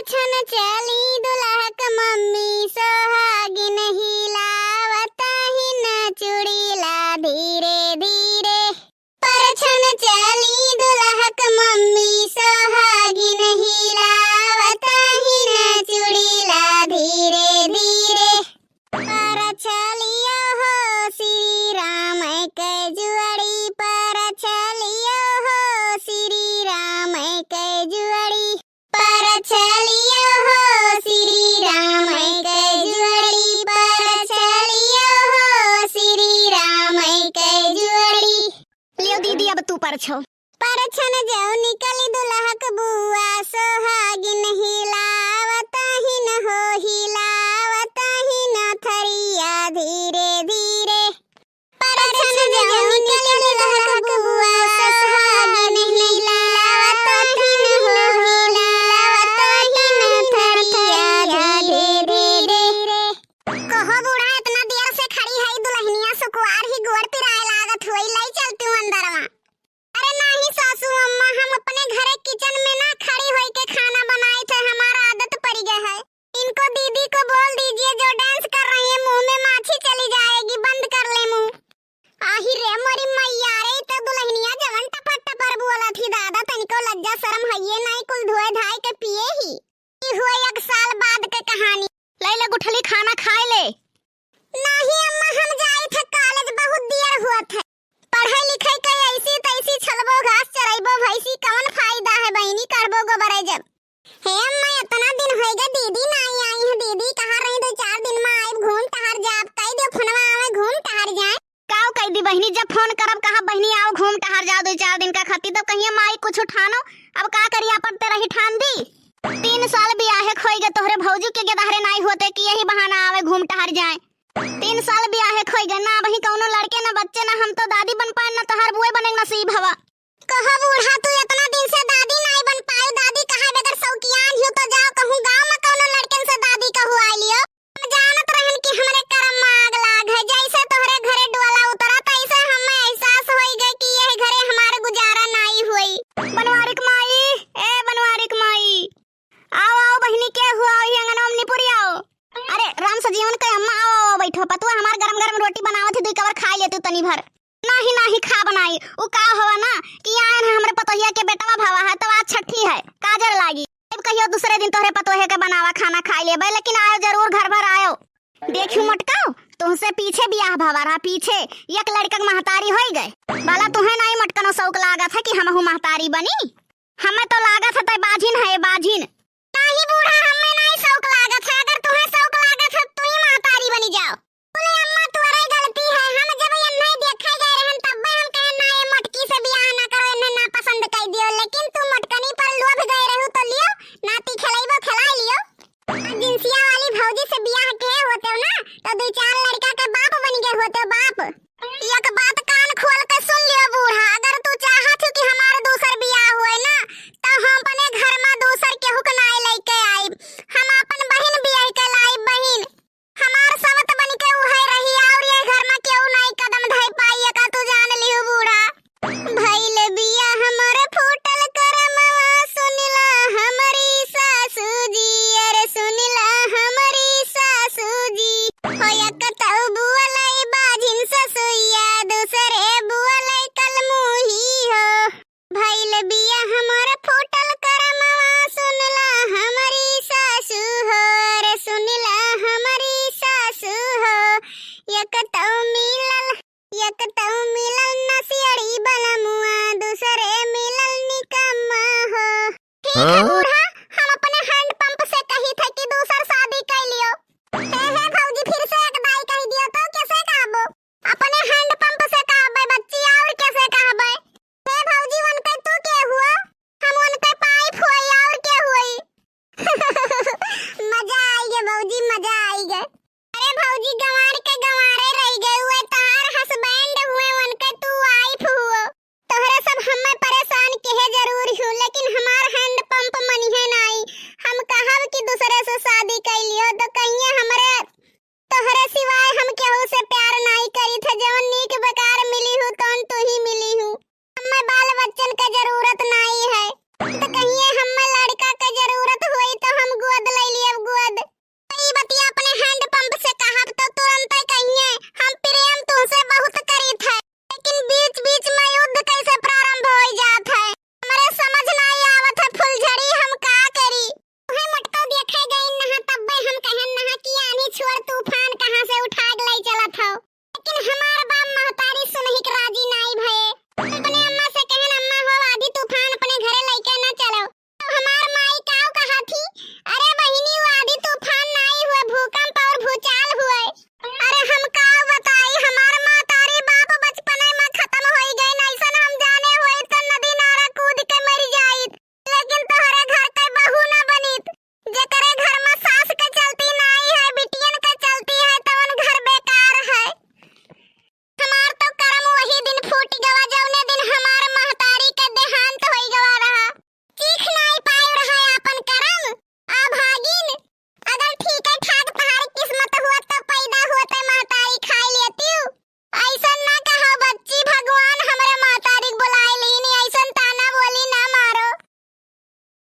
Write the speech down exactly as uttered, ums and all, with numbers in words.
छन चली दुलहक मम्मी सोहागिन हिलावत ही न चुड़ीला धीरे धीरे। परछन चली दुलहक मम्मी सोहागिन हिलावत ही न चुड़ीला धीरे धीरे। परछलियो हो श्री राम के जुअड़ी, परछलियो हो श्री राम के जुअड़ी। परछलियो हो श्री राम के जुअड़ी, परछलियो हो श्री राम के जुअड़ी। लियो दीदी, अब तू परछो। परछन जौ निकली दुलहक बुआ, सोहागिन हिलावत ही न हो, हिलावत ही न थरिया धीरे धीरे। परछन जौ निकली दुलहक बुआ, सोहागिन हिलावत ही न हो, हिलावत ही न थरिया धीरे धीरे। कहो बूढ़ा, इतना देर से खड़ी है दुलहनिया, सुकुवार ही गोड़ पिराए लागत होई, लई चलती हूँ अंदरवा। अरे नाही सासू अम्मा, हम अपने घरे किचन में ना खड़ी होई के खाना बनाई थे, हमारा आदत पड़ी गया है। इनको दीदी को बोल दीजिए, जो डांस कर रही है, मुंह में माछी चली जाएगी, बंद कर ले मुंह। आही रे मोरी मैया रे, ई तो दुलहनिया जवन टपर टपर बोलत ही दादा, तनिको लज्जा शरम हइये नाही, कुल धोए धाए के पिए ही। ई हुए एक साल बाद के कहानी। ले ले गुठली, खाना खाए ले। नाही अम्मा, हम जाई थे कॉलेज, बहुत देर हुआ थे। पढ़ाई लिखाई के ऐसी तैसी छलबो घास चरैबो भैंसी, कौन फायदा है बहिनी, करबो गोबरे जब। हे अम्मा, इतना दिन होइगा दीदी नाही आई है। दीदी कहा रही दो चार दिन में आइब, घूम टहर जाब, कई दियो फोनवा आवे घूम टहर जाए। काव कई दी बहिनी, जब फोन करब कहा बहिनी आओ घूम टहर जाओ दो चार दिन का खातिर, तब कहिए माई कुछ ठानो, अब का करी आपन ते रही ठान दी। तीन साल बियाहे खोई गए तोहरे भौजी के गेदहरे नाही होते कि यही बहाना आवे घूम टहर जाए। तीन साल बियाहे खोई गए ना, अबही कौनो लड़के ना बच्चे ना, हम तो दादी बन पाए ना तोहार बुए बने नसीब हवा। कहो बूढ़ा, तू इतना दिन से दादी नाई बन पायो, दादी कहा बगैर सौकियान हियो तो जाओ कहूँ गाँव में कौनो लड़कन से दादी कहू आई लियो। हम जानत रहन कि हमरे करम में आग लाग है, जैसे तोहरे घरे डोला उतरा तैसे हमें एहसास होई गए कि यह घरे हमार गुजारा नाई होई। बनवारिक माई, ए बनवारिक माई, आओ आओ बहिनी, के हुआ हो अंगनवा में निपुरी आओ। अरे राम सजीवन के अम्मा, आओ आओ बैठो, पतुआ हमार गरम गरम रोटी बनावत है, दुई कवर खाई लेती तनी भर। नाही, नाही, खा बनाई। उ का हवा ना कि आयन है हमरे पतोहिया के बेटवा भावा है, तब आज छठी है, काजर लागी। अब कहियो दूसरे दिन तोहरे पतोहे के बनावा खाना खाई लेबे, लेकिन आयो जरूर, घर भर आयो। देखियो मटकाओ, तुहसे पीछे बियाह भावा रहा, पीछे एक लड़का के महतारी होई गए। बाला तुहे नाही मटकनो शौक लागत है कि हमहू महतारी बनी? हमें तो लागत है तै बाझिन है, बाझिन।